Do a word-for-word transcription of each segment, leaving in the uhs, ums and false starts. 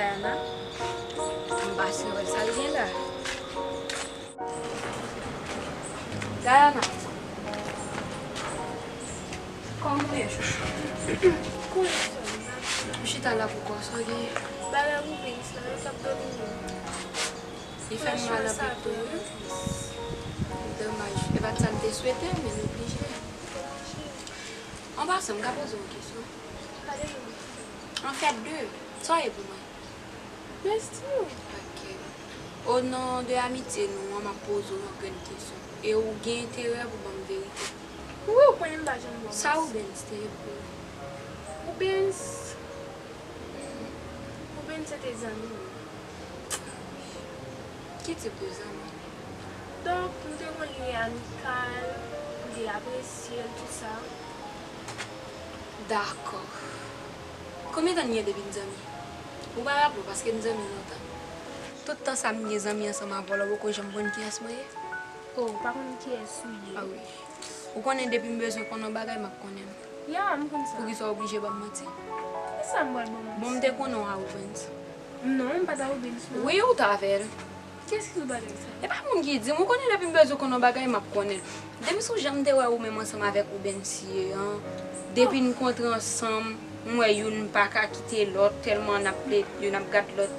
Dayana, m pase wè sa l gen la. Dayana, kòman w ye, chouchou? Kòman w ye, sè m? M chita la pou kò sa w genyen. Bagay Roubens la, yo t ap domine m. Li fè m mal anpil tou, wi. Domaj. E pa t sa m te swete, men n oblije. An pasan, m ka poze w yon kesyon? Anfèt, de. Sa w ye pou mwen? Bestie. Ok. O non de amitye nou an, m ap poze w yon grenn kesyon. E ou gen enterè pou ban m verite? Wi, ou konnen m pa janm ba w manti. Sa Roubens te ye pou ou? Roubens, Roubens se te zanmi m. Ki tip de zanmi? Donk, m te konn li amikal, m te apresye l, tout sa. Dakò. Konbyen tan n gen depi n zanmi? Ou pa raple w paske n zanmi lontan. Tout tan sa m gen zanmi ansanm avè w la, ou poko janm konn kiyès mwen ye? Oh, ou pa konn kiyès ou ye? Ah wi. Ou konnen depi m bezwen konn yon bagay, m ap konnen l. Ya, m konn sa. Poukisa w oblije ban m manti? Kisa m pral ban w manti? Bon, m te konnen w a Roubens. Non, m pa t a Roubens, non. Wi, ou t avè l. Kiyès ki sou bagay sa? E pa moun ki di m, ou konnen depi m bezwen konn yon bagay, m ap konnen l. Depi sou jan m te wè ou menm ansanm avèk Roubens ye an, depi n kontre ansanm, m wè youn pa ka kite lòt, tèlman n ap plede youn ap gad lòt.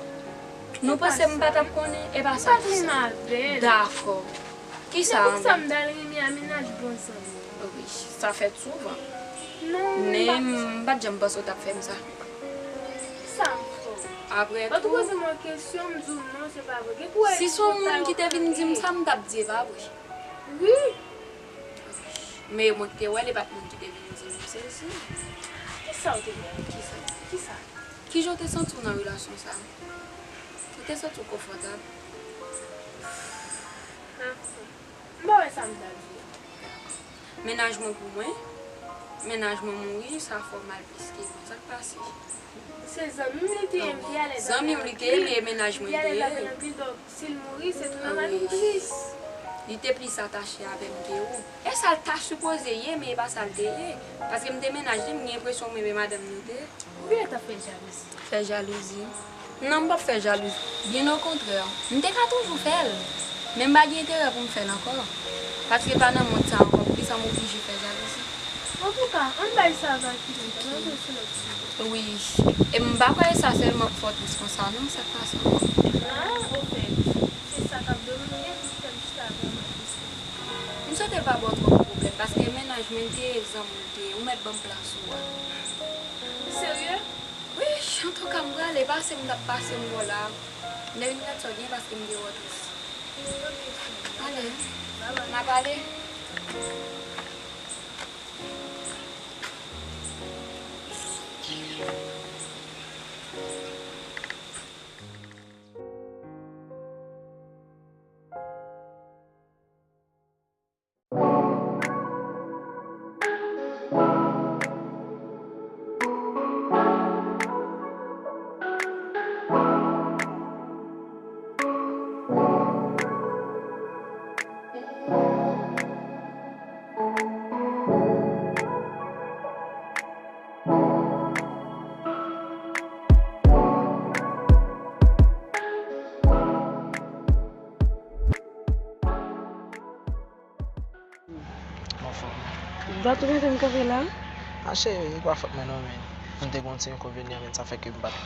Nou panse m pa t ap konnen? E pa sa, kisa? Dakò. Kisa? Se pou sa m t al renmen a mennaj bon zanmi. Wi, sa fèt souvan. Non, men m pa t janm panse w t ap fè m sa. Sa m fè w? Apre tou, ou poze m yon kesyon, m di w non, se pa vre. Gen kou si se yon moun ki te vin di m sa, m t ap di e pa vre. Wi. Men mwen ki te wè l, e pa t moun ki te vin di m, m sezi. Kisa w te wè? Kisa? Kisa? Kijan w te santi w nan relasyon sa a? Ou te santi w konfòtab? Anfen, m pa wè sa m ta di a. Mennaj mwen pou mwen, mennaj mwen mouri, sa fè w mal plis ke mwen. Sa k pase? Se zanmi m li te ye, m te alèz avè l anpil. Zanmi w li te ye, men e mennaj mwen li te ye. M te alèz avè l anpil, donk, si l mouri, se travay m plis. Li te plis atache avè m ke ou. E sa l ta sipoze ye, men e pa sa l te ye. Paske m te mennaj li, m gen enpresyon ou menm e madanm li w te ye. Ou genlè t ap fè jalouzi. Fè jalouzi? Non, m p ap fè jalouzi. Byen okontrè, m te ka toujou fè l. Men m pa gen enterè pou m fè l ankò. Paske pa nan mond sa ankò, poukisa m oblije fè jalouzi? Antouka, ann bay sa va ki vin, ann antre sou lòt sijè. Wi. E m pa kwè e sa sèlman k fè w tris konsa, non, sa k pase ankò? Ah, ofèt, se sa k ap domine m, ki fè m chita vrèman tris konsa. M swete l pa ba w twòp pwoblèm, paske mennaj mwen te ye, zanmi m te ye, ou mèt ban m plas ou a. Ou serye? Wi, antouka, m prale, pase m t ap pase m bò la. M te vin gad sa w gen paske m te wè w tris. Ok, cheri. Ale. Babay. N ap pale. Anfòm. Ou pa tou mete m kanpe la? A cheri, e pa fòt mwen non, men. M te gen yon ti enkonvenyan, men sa fè ke m pa t,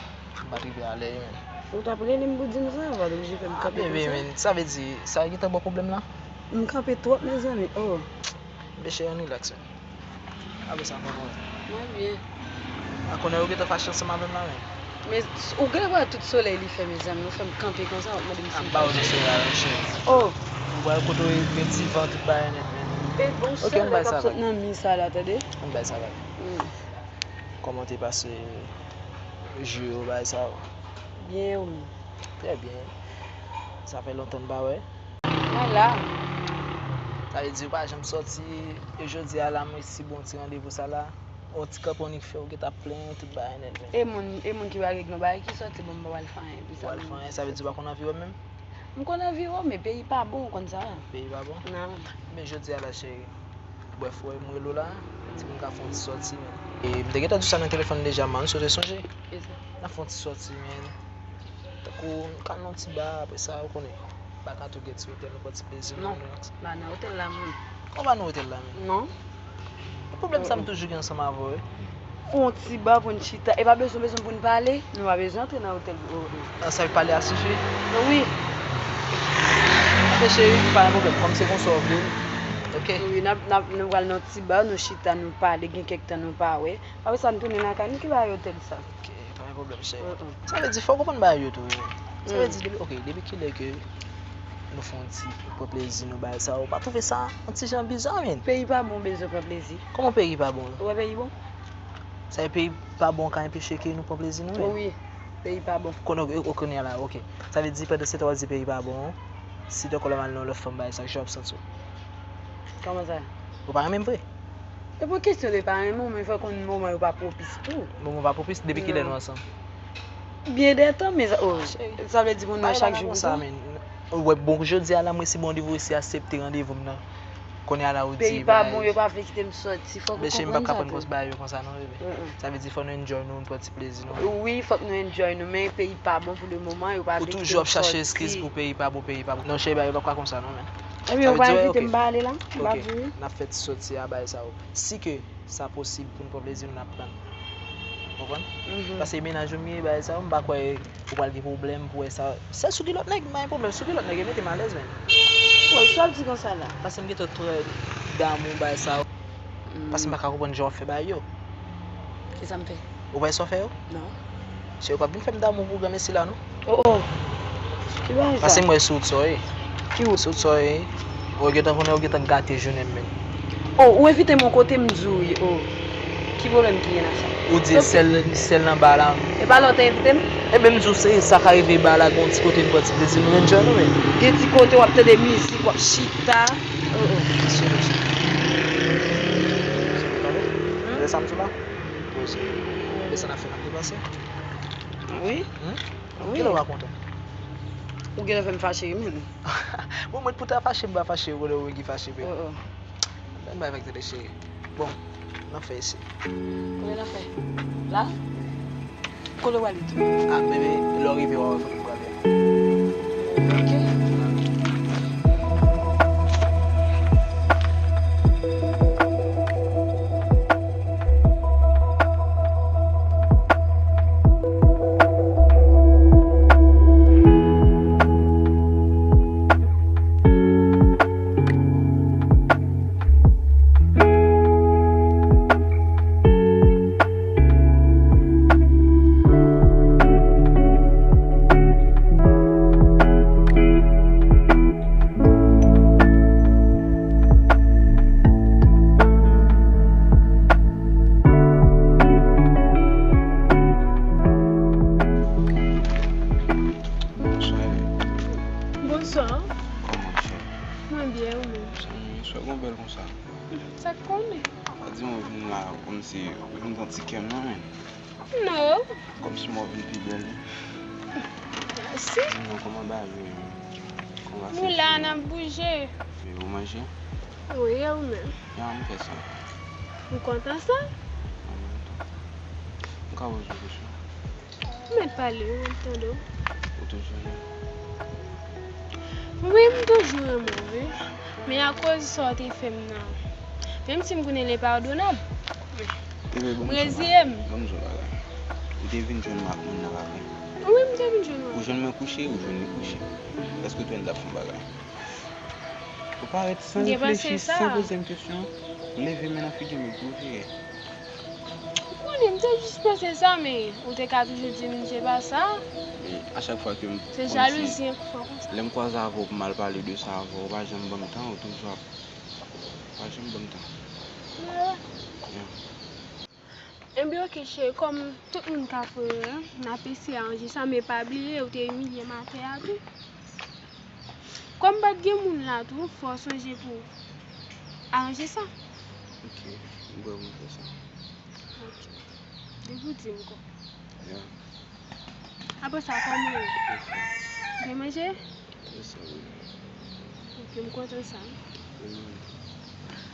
m pa t rive alè, men. Ou t ap rele m pou di m sa, ou pa t oblije fè m kanpe konsa. A, bebe, men, sa vle di, sa gentan ba w pwoblèm la? M kanpe twòp, mezanmi, oh. Bebe, cheri, ann rilaks, men. Apre sa, kòman w ye? Mwen byen. A konnen ou gentan fache ansanm avè m la, men. Men, ou genlè wè tout solèy li fè, mezanmi, ou fè m kanpe konsa, w ap mande m si m fache. M ap ba w de solèy la, cheri. Oh! Ou wè kote w ye, gen ti van, tout bagay nèt, men. E bon, ok, solèy k ap sot nan mi sa la, tande. Ann bay sa vag. Hmm. Kòman w te pase jou yo, bagay sa yo? Byen, wi. Trè byen. Sa fè lontan n pa wè. Mwen la. Sa vle di ou pa janm sòti, e jodi a la, mwen si bon ti randevou sa la, yon ti kanpe w nik fè, ou gentan ap plenyen, tout bagay nèt, men. E moun, e moun ki pa regle yon bagay, ki sòti, bon, m pa pral fè anyen, epi sa. Ou pral fè anyen, sa vle di ou pa konn anvi w menm? M konn anvi w, men peyi pa bon, ou konn sa. Peyi pa bon? Non. Men jodi a la, cheri, brèf, wè m rele w la, di m ka fè yon ti sòti, men. E m te gentan di w sa nan telefòn deja, man, ou sot sonje. N ap fè yon ti sòti, men. Kou, nou ka al nan yon ti ba, apre sa, ou konnen. Ba ka tou gen ti otèl, nou pran ti plezi nou. Non, nou pa nan otèl la, menm. Kòman pa nan otèl la, menm? Non. E pwoblèm sa m toujou gen ansanm avè w, wi. Pou yon ti ba, pou n chita. E pa bezwen, bezwen pou n pale. Nou pa bezwen antre nan otèl. Nan sal pale a sifi? Wi. Anfen, cheri, pa gen pwoblèm. Kòm se konsa w vle l, oke? Wi, n ap, n ap, nou pral nan ti ba, nou chita, nou pale, gen kèk tan nou pa wè. Apre sa, n tounen lakay nou, ki bagay otèl sa? Oke, pa gen pwoblèm, cheri. Mm, mm. Sa vle di, fò w konprann bagay yo tou, wi. Sa vle di, depi, oke, depi kilè ke nou fè yon ti pran plezi nou, bagay sa, ou pa twouve sa yon ti jan biza, menm? Peyi pa bon, bezwen pran plezi. Kòman peyi pa bon? Ou wè peyi bon? Sa vle peyi pa bon ka anpeche ke nou pran plezi nou menm? Wi, peyi pa bon. Konnen, o, o, kounye a la, oke. Sa vle di, pandan se tan w ap di peyi pa bon, si dakò lè m al nan lòt fanm, bagay sa, kijan w ap santi w? Kòman sa? Ou pa renmen m vre? E pa kesyon de pa renmen w, men fò w konn moman yo pa pwopis tou. Moman pa pwopis? Depi kilè nou ansanm? Byen de tan, men sa, oh, sa vle di moun nan chak jou konsa, men. Ou wè, bon, jodi a la, mwen si bon randevou resi aksepte randevou m nan. Kounye a la, ou di, peyi pa bon, yo pa vle kite m sòti, fòk ou konprann sa tou. Mesye, m p ap ka pran bagay yo konsa, non, bebe. Mm, mm. Sa vle di, fò nou enjoy nou, nou pran ti plezi nou. Wi, fòk nou enjoy nou, men peyi pa bon pou le moman, yo pa vle kite m sòti. Ou toujou ap chache eskiz pou peyi pa bon, peyi pa bon. Non, cheri, bagay yo p ap ka konsa, non, men. Ebyen, ou pa envite m, m pa ale la, m pa vini. N ap fè ti sòti a, bagay sa yo. Si ke sa posib pou n pran plezi nou, n ap pran l. Ou konprann? Mhm. Paske mennaj ou m ye, bagay sa yo, m pa kwè ou pral gen pwoblèm pou wè sa. Se sou kilòt nèg, m pa gen pwoblèm. Sou kilòt nèg, e mete m alèz, menm. Bon, sa w ap di konsa la? Paske m gentan twò damou bagay sa yo. Mm. Paske m pa ka konprann jan w ap fè bagay yo. Kisa m fè? Ou pa wè sa w fè yo? Non. Cheri, ou p ap vin fè m damou pou granmesi la, non. Oh, oh. Ki bagay sa? Paske m wè sou wout sa w ye. Ki wout? Sou wout sa w ye. Ou gentan konnen ou gentan gate jounen m menm. Oh, ou envite m yon kote, m di w wi. Oh. Ki pwoblèm ki gen nan sa? Ou di sèl, sèl nan ba la. E pa lè w te envite m? Ebyen, m di w se sa ka rive ba la, gen yon ti kote n pran ti plezi, nou enjoy nou menm. Gen ti kote w ap tande mizik, w ap chita. Oh, oh. Mesye, mesye. Tande? Hmm? Lè sa m di w la? Poze. Lè sa n ap fè, n ap depanse. Wi. Hmm? Wi. Kilè w a kontan? Ou genlè fè m fache wi menm. Bon, mwen pou ta fache, m pa fache, ou konnen ou ki fache, bebe. Oh, oh. Ann bay vag tande, cheri. Bon, n ap fè isi. Kote n ap fè? La? Kote w ale tou? Ah, bebe, lè w rive, w a wè kote m prale a. Ok. Bonswa. Bonswa. Kòman w ye? Mwen byen, ou menm? Sa w gen bèl konsa? Sa k konnen? Pa di mwen vin la kòmsi ou vin pran ti kè m nan, menm. Non. Kòmsi mwen vin pi bèl, wi. Mèsi. Di mwen kòman bagay yo ye, menm? Kòman se? Nou la, n ap bouje. E ou manje? Wi, e ou menm? Ya, m fè sa. Ou kontan sa? Mwen kontan. M ka poze w kesyon? Ou mèt pale, wi, m tande w. Ou toujou renmen m? Wi, m toujou renmen w, wi. Men akoz sa w te fè m nan, menm si m konnen l enpadonab, m reziye m. Ban m di w yon bagay. Ou te vin jwenn mwen ak moun nan lakay mwen? Wi, m te vin jwenn ou. Ou jwenn mwen kouche, ou jwenn li kouche. Èske ou te wè n t ap fè yon bagay? Ou parèt san reflechi, san poze m kesyon, ou leve men nan figi m epi ou vire. Ou konnen, m te jis panse sa, men ou te ka toujou di m se pa sa. Men a chak fwa ke m, se jalouzi, fò konsa. Lè m kwaze avè w pou m al pale de sa avè w, ou pa janm ban m tan, ou toujou ap, ou pa janm ban m tan. Yeah. Ebyen, oke, cheri, kòm tout moun ka fè erè, n ap eseye aranje sa, men pa bliye, ou te imilye m atè a tou. Kòm pa t gen moun la tou, fò w sonje pou w aranje sa. Ok, m prè pou m fè sa. Ok. Depi w di m, kwa. Yeah. Apre sa, kòman w ye? Ou byen manje? Yes, sir. Ok, m kontan sa. Mm.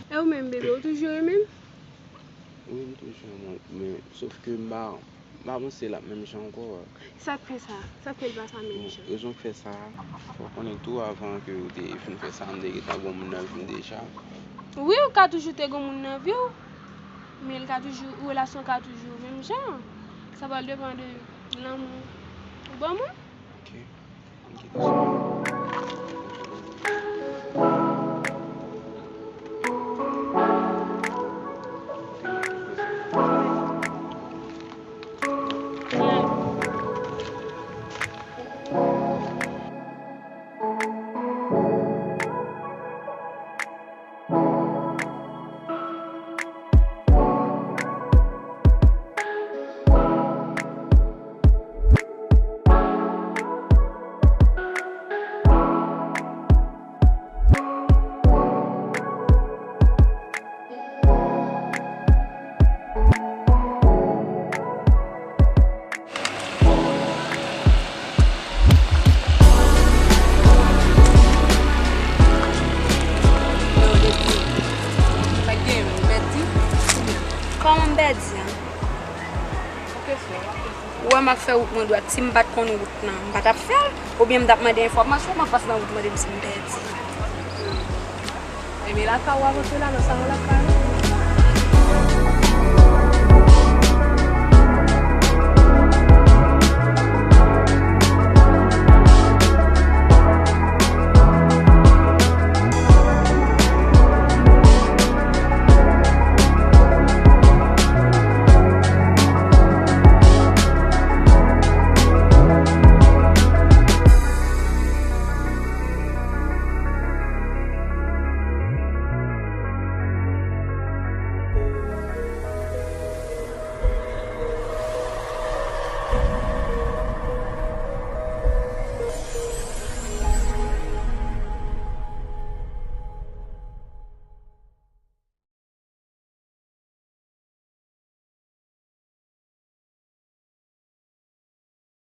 E ou menm, bebe, ou toujou renmen m? Wi, m toujou renmen w, men sòf ke m pa, M pa panse l ap menm jan ankò. Sa k fè sa? Sa k fè l pa sa menm jan? Rezon k fè sa, fò w konnen tou, avan ke w te fin fè sa, m te gentan gen moun nan vi m deja. Wi, ou ka toujou te gen moun nan vi w, men l ka toujou, relasyon ka toujou menm jan. Sa pral depann de lanmou ou ban moun. Ok. Ann kite sa. Kòman m pèdi a? Ou wè m ap fè wout mwen dwat, si m pa t konn wout lan, m pa t ap fè l, oubyen m t ap mande enfòmasyon, m ap pase nan wout mande m si m pèdi. Ebyen lakay ou ap antre la, nan salon lakay ou.